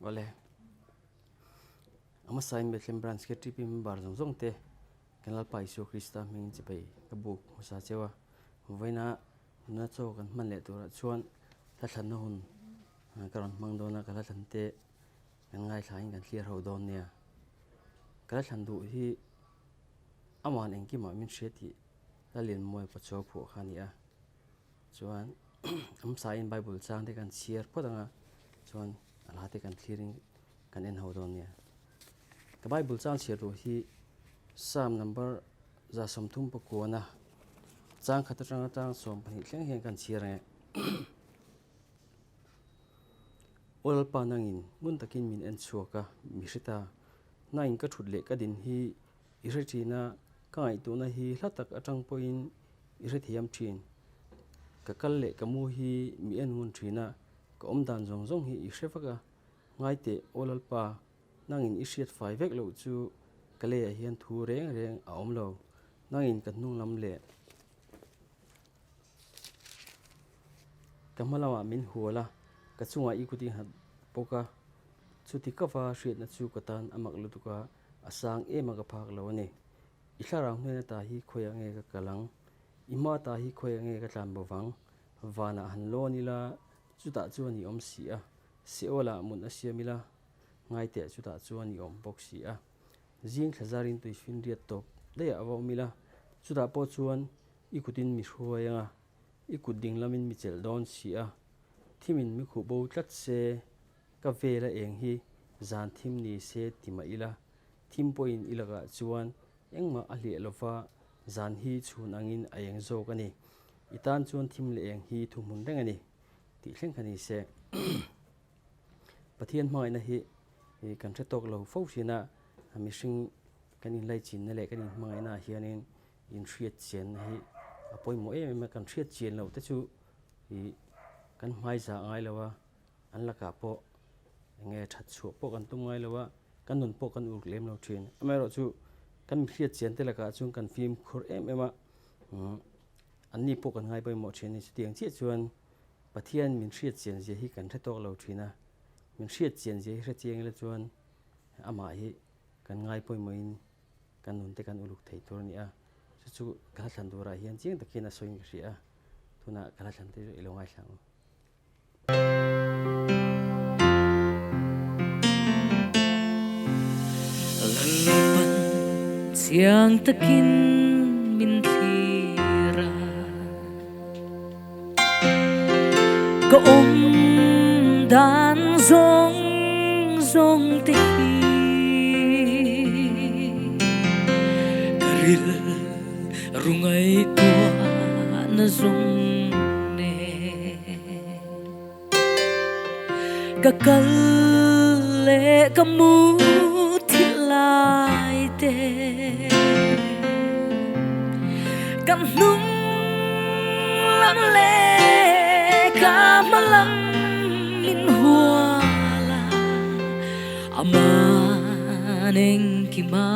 Awle. A hmasain Bethlehem Branch KTP member zawng zawng te kan Lalpa Isua Krista hmingin chibai ka buk hmasa cheu a. Vawiina nuna chaw kan hman leh turah chuan hla thlanna hun ka rawn hmang dawn a, ka hla thlan te kan ngaithlain kan thlir ho dawn nia. Ka hla thlan duh hi amahan engkimah min hria tih Lallianmawia Pachuau phuah kha a ni a. Chuan a hmasain Bible chang te kan chhiar phawt ang a, chuan a hla te kan thlirin kan en ho dawn nia. Ka Bible chang chhiar duh hi Psalm number 39 chang khat atanga chang 12 thleng hian kan chhiar ang e. Aw Lalpa nangin ngun takin min en chhuak a, mi hre ta. Nangin ka thut leh ka din hi i hre thin a, ka ngaihtuahna hi hla tak atang pawhin i hre thiam thin. Ka kal leh ka mu hi mi en ngun thin a, ka awm dan zawng zawng hi i hre vak a. Ngai teh, Aw Lalpa, nangin i hriat fai vek loh chu ka leiah hian thu reng reng a awm lo. Nangin ka hnung lam leh ka hma lamah min hual a, ka chungah i kut i nghat bawk a. Chuti kava hriatna chu ka tan a mak lutuk a, a sang em a ka phak lo a ni. I thlarau hnen ata hi khawiah nge ka kal ang? I hma ata hi khawiah nge ka tlan bo vang? Vanah han lawn ila, chutah chuan i awm si a. Seolah mun a siam ila, ngaiteh chutah chuan i awm bawk si a. Zing thla zarin tuifinriat tawp daih ah va awm ila, chutah pawh chuan i kutin mi hruai anga, i kut ding lamin mi chelh dawn si a. Thimin mi khuh bo tlat se, ka vela eng hi zan thim ni se ti mah ila, thim pawhin i lakah chuan engmah a hliah lova, zan hi chhun angin a eng zawk a ni. I tan chuan thim leh eng hi thuhmun reng a ni. Tih thleng kha ni se. Pathian hmangaihna hi kan hre tawk lo fo thin a, mihring kan inlaichinna leh kan inhmangaihna ah hianin inhriat chianna hi a pawimawh em em a, kan hriat chian loh te chu ih kan hmaiza ngai lo a, an lakah pawh eng nge that chhuah pawh kan tum ngai lo a, kan nun pawh kan uruk lem lo thin. Amaherawhchu kan mihriat chian te lakah chuan kan fimkhur em em a, anni pawh kan ngai pawimawh thin a ni. Chutiang chiah chuan Pathian min hriat chian zia hi kan hre tawk lo thin a, min hriat chian zia hi hre chiang ila chuan amah hi kan ngai pawimawhin kan nun te kan uluk thei tur a ni a, chu chu ka hla thlan turah hian chiang takin a sawiin ka hria a, tunah ka hla thlan te chu i lo ngaithla ang u. Lalpan chiang takin min thlir a. Ka awm dan zawng zawng te hi ka ril ru ngaihtuahna zawng nen ka kal leh ka mu thil lai te kan hnung lam leh ka hma lam min hual a aman engkima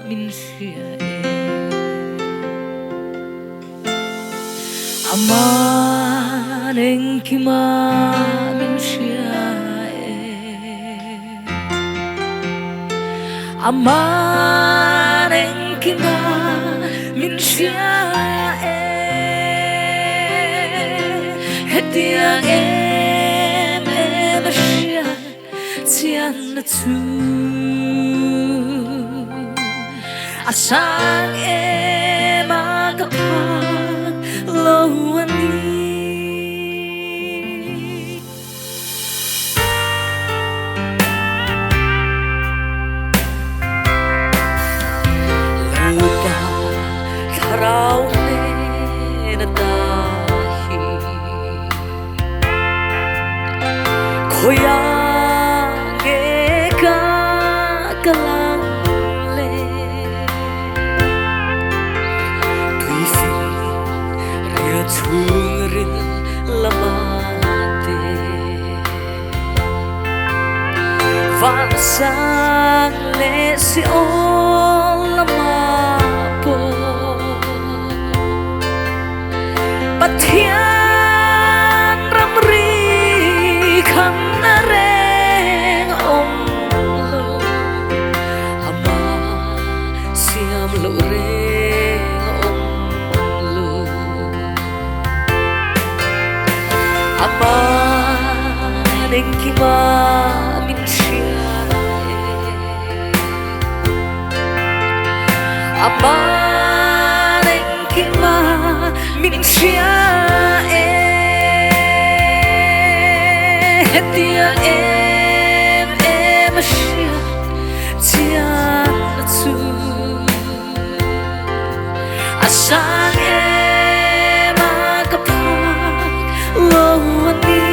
min hria e aman engkima min hria e aman engkima min hria e hetiang em em a hria chian na chu a sang em a ka phak lo a ni. Lalpa thlarau hnen ata hi Khawiah nge ka kal ang le? Tuifin rial chhungril lamah te Vansang leh Seol lamah pawh Pathian ramri khamna reng. Engkima min hria e. Aman engkima min hria e. Hetiang em em a hriat chian chu a sang em a ka phak lo a ni.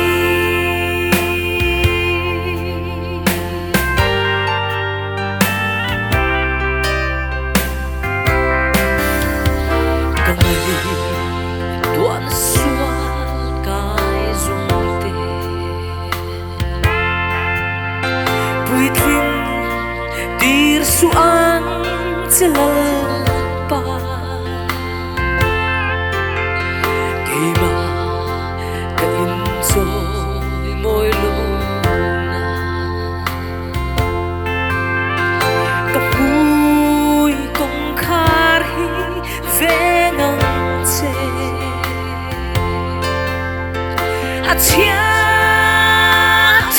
Ka ngaihtuahna sual kai zung te puitling tir suh ang che Lalpa. Keimah ka inchawi mawi lo na ka hmui kawngkhar hi veng ang che. A chhia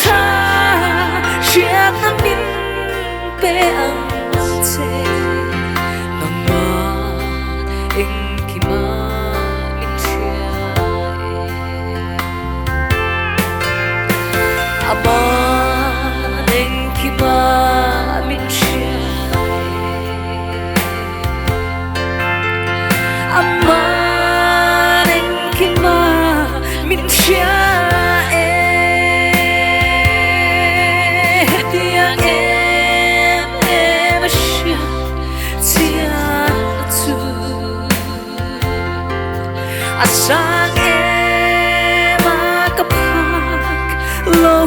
tha hriatna min pe ang che. Nangmah engkima min hria e. Aman engkima min hria e. Aman engkima min hria e. Hetiang em em a hriat chian chu a sang em a ka phak lo